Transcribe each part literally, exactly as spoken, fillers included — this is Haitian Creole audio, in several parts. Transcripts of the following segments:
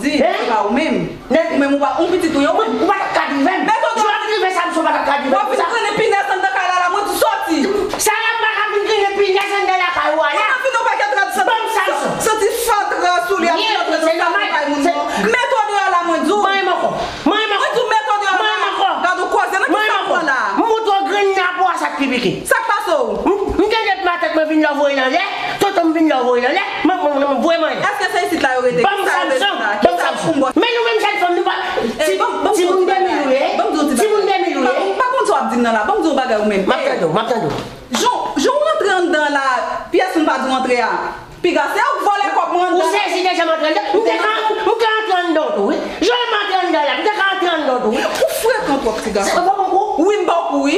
Di, se pa ou menm. Ou menm, ou pa, ou pitit ou ye, ou menm. Ou pa t ap ka drive m. Mete w deyò. Jodi w ap drive Samson, pa t ap ka drive m. W ap vin trennen pinèz anndan kay la, la, mwen di soti. Sa la, m pa ka vin trennen pinèz anndan lakay ou a la. Ou vin yon pakèt rad santi, santi fatra sou li ap rantre nan salon kay moun nan. Mete w deyò la, mwen di w. Mwen menm ankò. Mwen menm ankò. Mwen di w mete w deyò la. Gad yon koze, nan ki sa w pran la? M montre w grenn nan po a, sa k pi pike. Sa k pase w? M, m tande matant mwen vin la voye l anlè, tonton m vin la voye l anlè, mwen, mwen, mwen, voye m anlè. Èske se isit la yo rete? Ban m Samson, ban m Samson. Men nou menm jèn fanm, nou pa, ti, timoun de mil ou ye, timoun de mil ou ye. M pa konn sa w ap di m nan la, ban m di w yon bagay ou menm. M ap tande w, m ap tande w. Jan, jan w rantre anndan la, pyès moun pa di w antre a. Piga, se ou k vòlè kòb mwen anndan. Ou sezi deja m antre anndan? M te ka, m ka antre anndan tou, wi. Jan m antre anndan la, m te ka antre anndan tou, wi. Ou frekan twòp, ti gason. Se pa bon kou? Wi, m ba w kou, wi.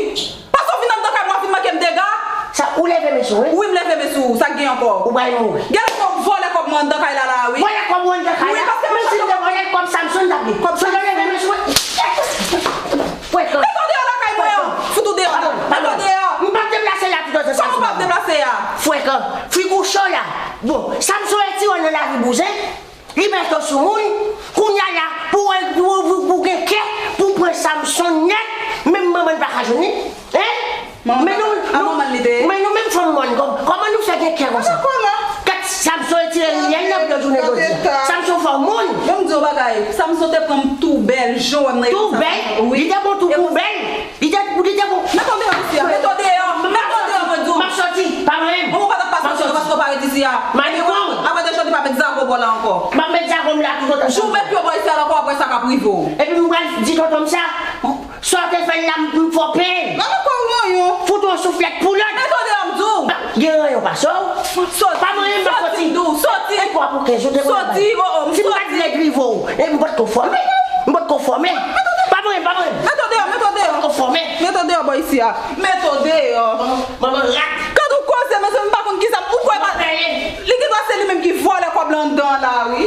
Paske w vin anndan kay mwen, w ap vin manke m dega. Sa, ou leve men sou, wi? Wi, m leve men sou ou. Sa k gen ankò? Ou pral mouri. Gen lè se ou k vòlè kòb mwen anndan kay la, la, wi. Vòlè kòb mwen anndan kay la? Wi, paske mwen si m te vòlè kòb Samson, m t ap di. Kòb Samson. Leve men sou mwen. Frekan. Mete w deyò lakay mwen an. Fout ou deyò. Pardon, pardon. Mete w deyò. M p ap deplase la toutotan Samson. Kòman w p ap deplase a? Frekan. Figi w cho la. Bon, Samson retire w nan lavi bouzen. Li mete w sou moun. Kounye a la, pou w, pou, pou, pou gen kè, pou w pran Samson nèt, menm manman l pa ka jwenn li. Hein? Men nou, men nou menm fanm mòn, kòm, kòman nou fè gen kè konsa? Gad Samson retire riyèl nan pye w jounen jodi a. Samson fò moun. Bon, m di w bagay, Samson te pran m tou bèl, jan w wè m nan eta Samson. Tou bèl? Wi. Li te bon tou pou bèl? Li te, li te bon. Mete w deyò isi a, mete w deyò, mete w deyò, mwen di w. M ap soti, pa manyen m. Ou pa t ap pase ansanm paske w pa ret isi a. Manyen w. Apre de jodi, pa met zago bò la ankò. M ap met zago m la toutotan. Jou w met pye w bò isi a la ankò, w ap wè sa k ap rive w. Epi m pral di tonton m sa. Sa w te fè l la, m, m fò peye l. Gade kò w ranyon. Fout yon souflèt pou lòd. Mete w deyò, m di w. Gen ranyon pase w. Soti. Pa manyen m, m ap soti. Soti, m di w, soti. E twa pou kenz, ou te konn bay. Soti, o, o, m soti. Si m pa t vle drive w, e m potko fòme. M potko fòme. Pa manyen m, pa manyen m. Mete w deyò, mete w deyò. M potko fòme. Mete w deyò bò isi a. Mete w deyò. Manman rat. Gad yon koze, mezanmi, m pa konn kisa, ou kwè pa. Li gen dwa se li menm ki vòlè kòb la anndan an la, wi.